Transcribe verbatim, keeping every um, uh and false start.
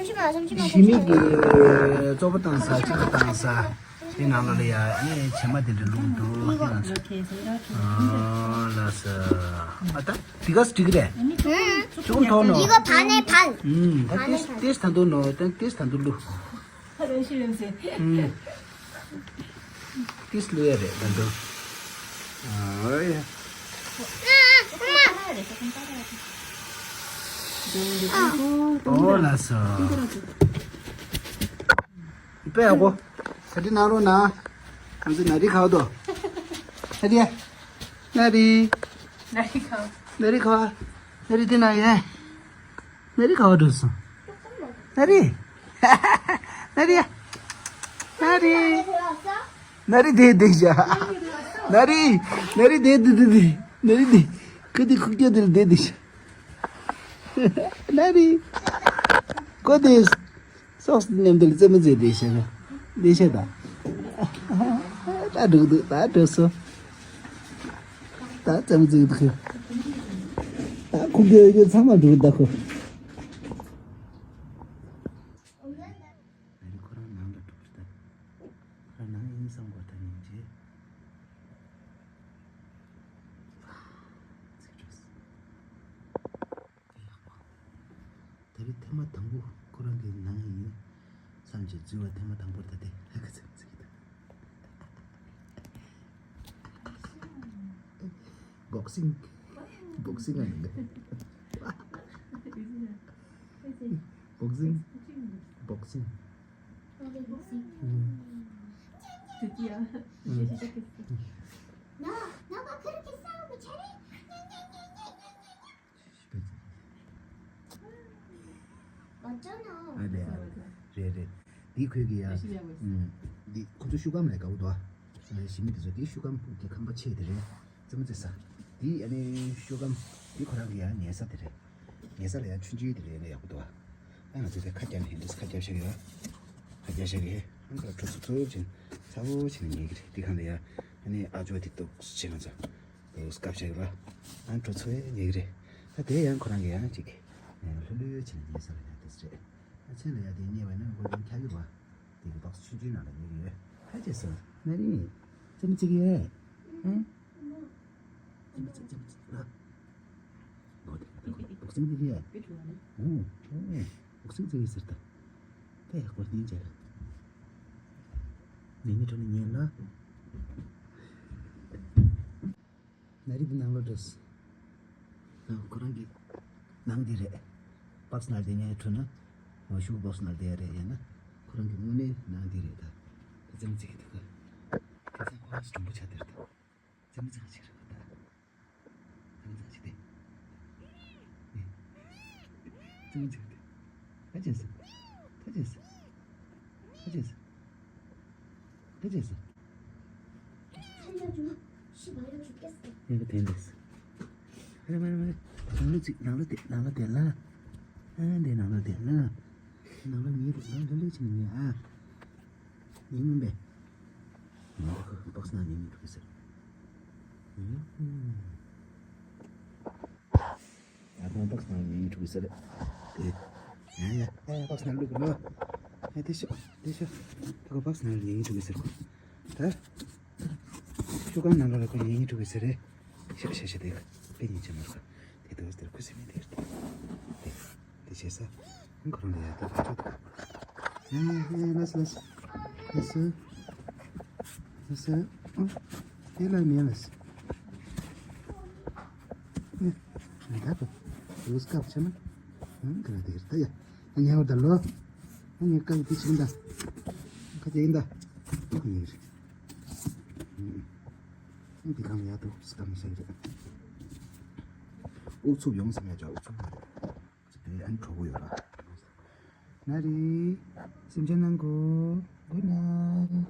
ཞི་མི་གི་བཙོག་པ་བཏང་ས་གཅིག་པ་བཏང་ས་དེ་ནང་ལ་ལ་ཡ་ཨེ་བྱེ་མ་དེ་འདྲ་བླུགས་འདུག་ཨ་ལ་ས། ཨ་ད་དེ་ག་སི་འགྲིག་གི་རེད། ཅུང་ཐོག་ནོ། 이거 반에 반. ཨུམ་ད་ཏེས་ཏེས་ད་འདུག་ནོ། ད་ཏེས་ད་འདུག་ལུ། ཨུམ། ཏིས་ལུ་ཡ་རེད་ད་འདུག་ཨོ་ཡ། ཨོ་ལ་སོ། ཨི་པེ་ཨ་གོ། ས་ཏི་ནང་རོ་ན། ང་ཚོ་ན་རི་ཁ་བ་དོ། ས་ཏི་ཡ། ན་རི། ན་རི་ཁ་བ། ན་རི་ཁ་བ། ན་རི་ཏི་ན་ཡ། ནེ་རི་ག་བ་འགྲོ་སོང་། ནེ་རི། ནེ་རི་ཡ། ནེ་རི། ནེ་རི་དེ་དེ་ཤ། ནེ་རི། ནེ་རི་དེ་དེ་དེ་དེ། ནེ་རི་དེ། ཁུ་དེ་ཁུག་ཀྱ་དེ་དེ་དེ་ཤ། ནེ་རི། ཀོ་དེ། སོགས་མཉམ་དུ་རྩེད་མོ་རྩེ་དེ་ཤ། དེ་ཤ་ད། ད་འགྲོ་འདུག་ད་འགྲོ་སོང་། ད་རྩེད་མོ་རྩེ་འདུག་ད་ཁུག་ཀྱ་ཡོད་ཀྱ་ཚང་མ་འགྲོ་ད་ཁོ། ཨ་ནི་ཁོ་རང་ནང་ལ་འགྲོ་གི་རེད་ད། ཁོ་རང་ནང་ཡིན་བསམ་གོ་ད་ཉིན་རྗེས། ཚིག་འགྲོ་སོང་། དེ་ཡག་པོ། ད་རེས་ཐེངས་མ་དང་པོ་ཁོ་རང་གི་ནང་ཡིན་བསམ་བྱས་འཛུལ་བ་ཐེངས་མ་དང་པོ་ད་དེ་ཧ་ག་ཚིག་ཚིག་ད། བོག་སིང་། བོག་སིང་ཨ་ཡིན་ད། བོག་སིང་། བོག་སིང་། ཨུམ། ཨུམ། ཨ་རེད་ཨ་རེད་རེད། འདི་ཁོས་ཀྱི་ཡ། ཨུམ། འདི་ཁོ་ཚོ་ཤུ་གམ་ལས་དགའ་བོ་འདུག་ཨ། ཞི་མི་དེ་ཚོ་འདི་ཤུ་གམ་གྱི་ཁང་པ་ཆེ་དེ་རེད། རྩེད་མོ་རྩེ་ས། འདི་ཨ་ནི་ཤུ་གམ་འདི་ཁོ་རང་གི་ཡ་ཉལ་ས་དེ་རེད། ཉལ་ས་ལ་ཡང་ཆུང་ཆུང་དེ་རེད་ལ་ཡག་པོ་འདུག་ཨ། ང་ཚོ་དེ་ཁ་རྒྱབ་ནས་འདི་ཁ་རྒྱབ་བཞག་ཡོད། ཁ་རྒྱབ་བཞག་ཡོད། ཨང་ཁ་ལ་གྲོ་ཚུབ་ཚུབ་བྱས་ཚ་བོ་བྱས་ནས་ཉལ་གི་རེད། དེ་གང་ལ་ཡ་ཨ་ནི་ཨ་ཅོ་དེ་ཏོག་བྱས་ང་ཚོ་ཏོག་སྐབས་བཞག་ཡོད་ལ། ཨང་གྲོ་ཚུབ་ཉལ་གི་རེད། ད་དེ་ཡང་ཁོ་རང་གི་ཡང་ཅིག་ལྷོད་ལྷོད་བྱས་ནས་ཉལ་ས་ལ་ཡང་དེ་རེད། ཨ་མཚན་ལ་ཡ་དེ་ཉལ་བས་ན་མགོ་ཡང་འཁྱག་གི་རེད་བ། དེ་གི་ཏོག་ཆུང་ཆུང་ནང་ལ་ཉལ་གི་ཡོད། ཧ་ཅེ་སོ་ན་རི། ཙམ་ཅིག་ཡོད། ཨང་། ཙམ་ཙམ་ཙམ་ཙམ་ལ། འོ་དེ་ལ་འདུག་སེམས་ཀྱི་ཡ། ཨོ་ཨོ་འདུག་སེམས་ཀྱི་ཡ་ཟེར་ད། དཔེ་ཡག་པོ་སྙིང་རྗེ་ལ། ངེད་གཉིས་གྲོགས་ནས་ཉན་ལ། ན་རི་འདི་ནང་ལོགས་འགྲོ། ཁོ་རང་གི་ནང་འདི་རེད། པགས་ནང་དེ་ངས་འཁྲུ་ན། ངོ་ཤུག་པགས་ནང་དེ་རེད་ཡིན་ན། ཁོ་རང་གི་དངོས་གནས་ནང་འདི་རེད་ད། དེ་ཙམ་ཅིག་གི་འདུག་ག་དེ་ཙམ་ཁོ་རང་སུ་གྲུང་པོ་ཆགས་དེ་རེད་ད། ཙམ་ཙམ་ཅིག་རེད་པ་ད། ཙམ་ཙམ་ཅིག་དེ། ཙམ་ཙམ་ཅིག་དེ། ད་ཅི་ཟེར། ད་ཅི་ཟེར། ད་ཅི་ཟེར། ད་ཅི་ཟེར། ཡང་གི་དེ་འདྲ་ཟེར། ཨ་རེ་མ་རེ་མ་རེ། ནང་ལོགས་ཅིག་ནང་ལོགས་དེ་ནང་ལོགས་དེ་ལ། ཨ་འདི་ནང་ལོགས་དེ་ལ། ནང་ལོགས་ཉལ་རོགས། ནང་ལོགས་ལོགས་ཅིག་ནས་ཉལ་ཨ། ཉལ་མིན་པས། ང་ཁོ་པགས་ནང་ཉལ་ཉལ་འགྲོ་གི་ཟེར། ཨ་ཁོ་པགས་ནང་ཉལ་ཉལ་འགྲོ་གི་ཟེར། ཨེ། ཡ་ཡ་ཨེ་པགས་ནང་བླུགས་གི་ལོ། ཨེ་དེ་ཤོག་དེ་ཤོག་ད་ཁོ་པགས་ནང་ཉལ་ཉལ་འགྲོ་གི་ཟེར་ཁོ། ད། ཤུ་གམ་ནང་ལོགས་ལ་ཁོ་ཉལ་ཉལ་འགྲོ་གི་ཟེར་རེད། ཤ་ཤ་ཤ་དེ་དཔེ་ཉིན་ཆ་མར་ཁ་དེ་དུས་དེར་ཁུ་སིམ་མེ་དེར་དེ་དེ་བྱས་ས་ཁོ་རང་ལ་ཡ་ད་ཁ་ཆོད་དུ་ཡ་ཡ་ལ་སི་ལ་སི་ལ་སི་ལ་སི་ཨ་དེ་ལ་མེ་ལ་སི་ཡ་ད་ཁོ་རུ་སྐབས་ཆ་ན་ཨང་ག་ར་དེར་ད་ཡ་ཨ་ཉལ་བ་ད་ལོ་ཨ་ཉལ་སྐབས་དེ་ཆིན་ད་ཁ་དེ་ཡིན་ད་ཁོ་ཉལ་རེད། འདི་གང་ཡག་འདུག་སྐམ་ཤག་རེད། ཨུ་ཚུགས་ཡོང་སེམས་ཡ་ཅག་ཨུ་ཚུགས་མ་རེད། དེ་ཨན་གྲོགས་པོ་ཡོད་ར། ན་རེ། སེམས་ཅན་ནང་གོ། Good night།